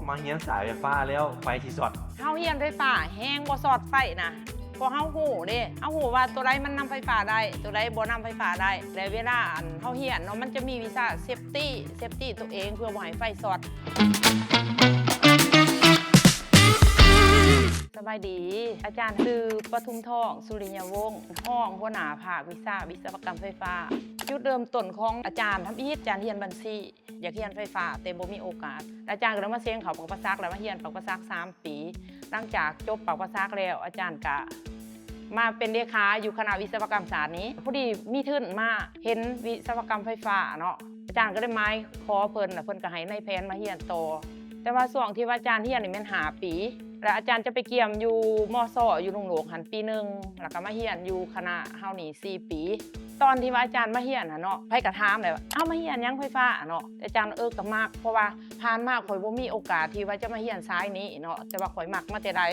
ມາຮຽນສາຍໄຟຟ້າແລ້ວໄຟຊິຊັອດ. ເຮົາຮຽນໄຟຟ້າແຮງບໍ່ຊັອດໄຟນະ ເພາະເຮົາຮູ້ເດ້ ເຮົາຮູ້ວ່າໂຕໃດມັນນຳໄຟຟ້າໄດ້ ໂຕໃດບໍ່ນຳໄຟຟ້າໄດ້ ແລະເວລາອັນເຮົາຮຽນເນາະ ມັນຈະມີວິຊາເຊຟຕີ້ ເຊຟຕີ້ໂຕເອງ ເພື່ອບໍ່ໃຫ້ໄຟຊັອດ. ສະບາຍດີ ອາຈານຊື່ ປະທຸມທອງ ສຸລິຍະວົງ ຮອງຫົວໜ້າພາກວິຊາວິສະວະກຳໄຟຟ້າ. ຈຸດເລີ່ມຕົ້ນຂອງອາຈານທຳອິດ ອາຈານຮຽນບັນຊີ ຢາກຮຽນໄຟຟ້າແຕ່ບໍ່ມີໂອກາດ ອາຈານກໍເລີຍມາເສັງເຂົ້າປາກປາສັກ ແລ້ວມາຮຽນປາກປາສັກສາມປີ. ຫຼັງຈາກຈົບປາກປາສັກແລ້ວ ອາຈານກະມາເປັນເລຂາຢູ່ຄະນະວິສະວະກຳສາດນີ້ ພໍດີມີທຶນມາເຫັນວິສະວະກຳໄຟຟ້າເນາະ ອາຈານກໍເລີຍມາຂໍເພິ່ນ ແລ້ວເພິ່ນກໍໃຫ້ນາຍແຜນມາຮຽນຕໍ່. ແຕ່ວ່າຊ່ວງທີ່ວ່າອາຈານຮຽນນີ້ແມ່ນຫ້າປີ ແລ້ວອາຈານຈະໄປກຽມຢູ່ ມສ ຢູ່ລຸງໂລກຫັ້ນປີໜຶ່ງ ແລ້ວກໍມາຮຽນຢູ່ຄະນະເຮົານີ້ສີ່ປີ. ຕອນທີ່ວ່າອາຈານມາຮຽນຫັ້ນເນາະ ໃຜກໍຖາມແຫຼະວ່າ ເອົາ ມາຮຽນຫຍັງໄຟຟ້າເນາະ? ອາຈານ ເອີ ກໍມັກ ເພາະວ່າຜ່ານມາຂ້ອຍບໍ່ມີໂອກາດທີ່ວ່າຈະມາຮຽນສາຍນີ້ເນາະ ແຕ່ວ່າຂ້ອຍມັກມາແຕ່ໃດ.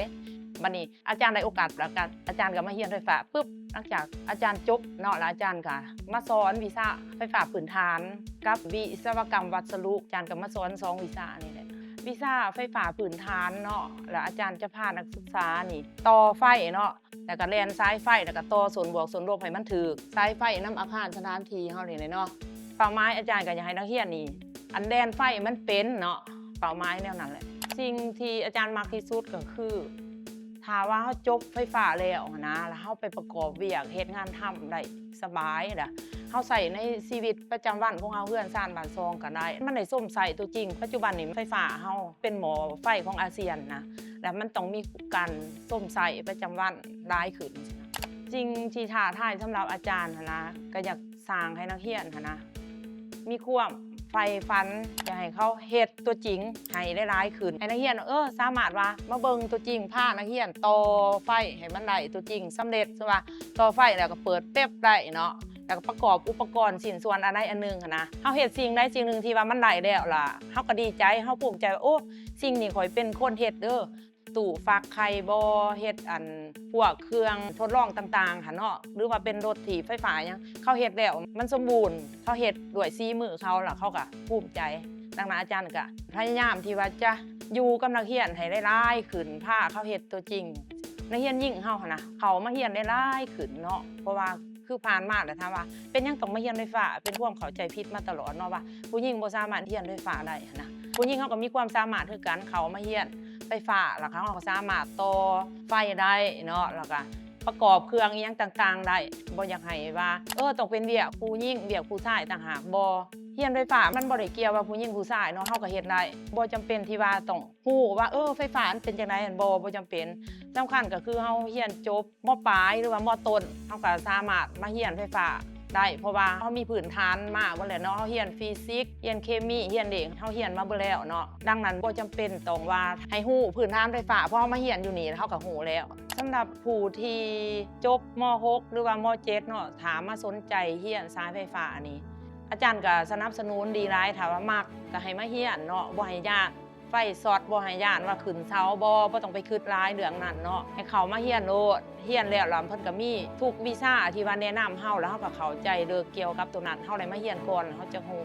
ບັດນີ້ອາຈານໄດ້ໂອກາດ ແລ້ວກໍອາຈານກໍມາຮຽນໄຟຟ້າປຶບ ຫຼັງຈາກອາຈານຈົບເນາະ ແລ້ວອາຈານກໍມາສອນວິຊາໄຟຟ້າພື້ນຖານກັບວິສະວະກຳວັດສະດຸ ອາຈານກໍມາສອນສອງວິຊານີ້ແຫຼະ. ວິຊາໄຟຟ້າພື້ນຖານເນາະ ແລ້ວອາຈານຈະພານັກສຶກສານີ້ຕໍ່ໄຟເນາະ ແລ້ວກໍແລ່ນສາຍໄຟ ແລ້ວກໍຕໍ່ສ່ວນບວກສ່ວນລົບໃຫ້ມັນຖືກສາຍໄຟນຳອາຄານສະຖານທີ່ເຮົານີ້ແຫຼະເນາະ. ເປົ້າໝາຍອາຈານກໍຢາກໃຫ້ນັກຮຽນນີ້ ອັນແລ່ນໄຟມັນເປັນເນາະ ເປົ້າໝາຍແນວນັ້ນແຫຼະ. ສິ່ງທີ່ອາຈານມັກທີ່ສຸດກໍຄື ຖ້າວ່າເຮົາຈົບໄຟຟ້າແລ້ວຫັ້ນນະ ແລ້ວເຮົາໄປປະກອບວຽກເຮັດງານທຳໄດ້ສະບາຍ ແລ້ວເຮົາໃຊ້ໃນຊີວິດປະຈຳວັນຂອງເຮົາ ເຮືອນຊານບ້ານຊ່ອງກໍໄດ້ ມັນໄດ້ຊົມໃຊ້ຕົວຈິງ. ປັດຈຸບັນນີ້ໄຟຟ້າເຮົາເປັນໝໍ້ໄຟຂອງອາຊຽນນະ ແລ້ວມັນຕ້ອງມີການຊົມໃຊ້ປະຈຳວັນຫຼາຍຂຶ້ນ. ສິ່ງທີ່ທ້າທາຍສຳລັບອາຈານຫັ້ນນະ ກໍຢາກສ້າງໃຫ້ນັກຮຽນຫັ້ນນະ ມີຄວາມໃຝ່ຝັນ ຢາກໃຫ້ເຂົາເຮັດຕົວຈິງໃຫ້ຫຼາຍໆຂຶ້ນ ໃຫ້ນັກຮຽນ ເອີ ສາມາດວ່າມາເບິ່ງຕົວຈິງ ພານັກຮຽນຕໍ່ໄຟໃຫ້ມັນໄດ້ຕົວຈິງສຳເລັດ. ສົມມຸດວ່າຕໍ່ໄຟແລ້ວກໍເປີດເປັບໄດ້ເນາະ ແລ້ວກໍປະກອບອຸປະກອນຊິ້ນສ່ວນອັນໃດອັນໜຶ່ງຫັ້ນນະ ເຮົາເຮັດສິ່ງໃດສິ່ງໜຶ່ງທີ່ວ່າມັນໄດ້ແລ້ວລະ ເຮົາກໍດີໃຈ ເຮົາພູມໃຈວ່າ ໂອ້ ສິ່ງນີ້ຂ້ອຍເປັນຄົນເຮັດເດີ້. ຕູ້ຟັກໄຂ່ບໍ ເຮັດອັນພວກເຄື່ອງທົດລອງຕ່າງໆຫັ້ນເນາະ ຫຼືວ່າເປັນລົດຖີບໄຟຟ້າຫຍັງ ເຂົາເຮັດແລ້ວມັນສົມບູນ ເຂົາເຮັດດ້ວຍສີມືເຂົາ ແລ້ວເຂົາກໍພູມໃຈ. ດັ່ງນັ້ນອາຈານກໍພະຍາຍາມທີ່ວ່າຈະຢູ່ກັບນັກຮຽນໃຫ້ຫຼາຍໆຂຶ້ນ ພາເຂົາເຮັດຕົວຈິງ. ນັກຮຽນຍິງເຮົາຫັ້ນນະ ເຂົ້າມາຮຽນໄດ້ຫຼາຍຂຶ້ນເນາະ ເພາະວ່າ ຄືຜ່ານມາແຫຼະ ຖາມວ່າເປັນຫຍັງຕ້ອງມາຮຽນໄຟຟ້າ ເປັນຄວາມເຂົ້າໃຈຜິດມາຕະຫຼອດເນາະ ວ່າຜູ້ຍິງບໍ່ສາມາດຮຽນໄຟຟ້າໄດ້ຫັ້ນນະ. ຜູ້ຍິງເຮົາກໍມີຄວາມສາມາດຄືກັນ ເຂົ້າມາຮຽນໄຟຟ້າ ແລ້ວເຮົາກໍສາມາດຕໍ່ໄຟໄດ້ເນາະ ແລ້ວກໍປະກອບເຄື່ອງອີ່ຫຍັງຕ່າງໆໄດ້. ບໍ່ຢາກໃຫ້ວ່າ ເອີ ຕ້ອງເປັນວຽກຜູ້ຍິງ ວຽກຜູ້ຊາຍຕ່າງຫາກ ບໍ່. ຮຽນໄຟຟ້າມັນບໍ່ໄດ້ກ່ຽວວ່າຜູ້ຍິງຜູ້ຊາຍເນາະ ເຮົາກໍເຮັດໄດ້ ບໍ່ຈຳເປັນທີ່ວ່າຕ້ອງ ຮູ້ວ່າ ເອີ ໄຟຟ້າມັນເປັນຈັ່ງໃດຫັ້ນ ບໍ່ ບໍ່ຈຳເປັນ. ສຳຄັນກໍຄືເຮົາຮຽນຈົບ ມ.ປາຍ ຫຼືວ່າ ມ.ຕົ້ນ ເຮົາກໍສາມາດມາຮຽນໄຟຟ້າໄດ້ ເພາະວ່າເຮົາມີພື້ນຖານມາເບິດແລ້ວເນາະ ເຮົາຮຽນຟີຊິກ ຮຽນເຄມີ ຮຽນເລກ ເຮົາຮຽນມາເບິດແລ້ວເນາະ. ດັ່ງນັ້ນບໍ່ຈຳເປັນຕ້ອງວ່າໃຫ້ຮູ້ພື້ນຖານໄຟຟ້າ ເພາະເຮົາມາຮຽນຢູ່ນີ້ ເຮົາກໍຮູ້ແລ້ວ. ສຳລັບຜູ້ທີ່ຈົບ ມ.ຫົກ ຫຼືວ່າ ມ.ເຈັດ ເນາະ ຖ້າມາສົນໃຈຮຽນສາຍໄຟຟ້ານີ້ ອາຈານກໍສະໜັບສະໜູນດີຫຼາຍ ຖ້າວ່າມັກກໍໃຫ້ມາຮຽນເນາະ ບໍ່ໃຫ້ຢ້ານ ໄຟຊັອດ ບໍ່ໃຫ້ຢ້ານວ່າຂຶ້ນເສົາບໍ່ ບໍ່ຕ້ອງໄປຄິດຫຼາຍເລື່ອງນັ້ນເນາະ ໃຫ້ເຂົ້າມາຮຽນໂລດ. ຮຽນແລ້ວລະເພິ່ນກໍມີທຸກວິຊາທີ່ວ່າແນະນຳເຮົາ ແລ້ວເຮົາກໍເຂົ້າໃຈເລິກກ່ຽວກັບໂຕນັ້ນ ເຮົາໄດ້ມາຮຽນກ່ອນ ເຮົາຈະຮູ້.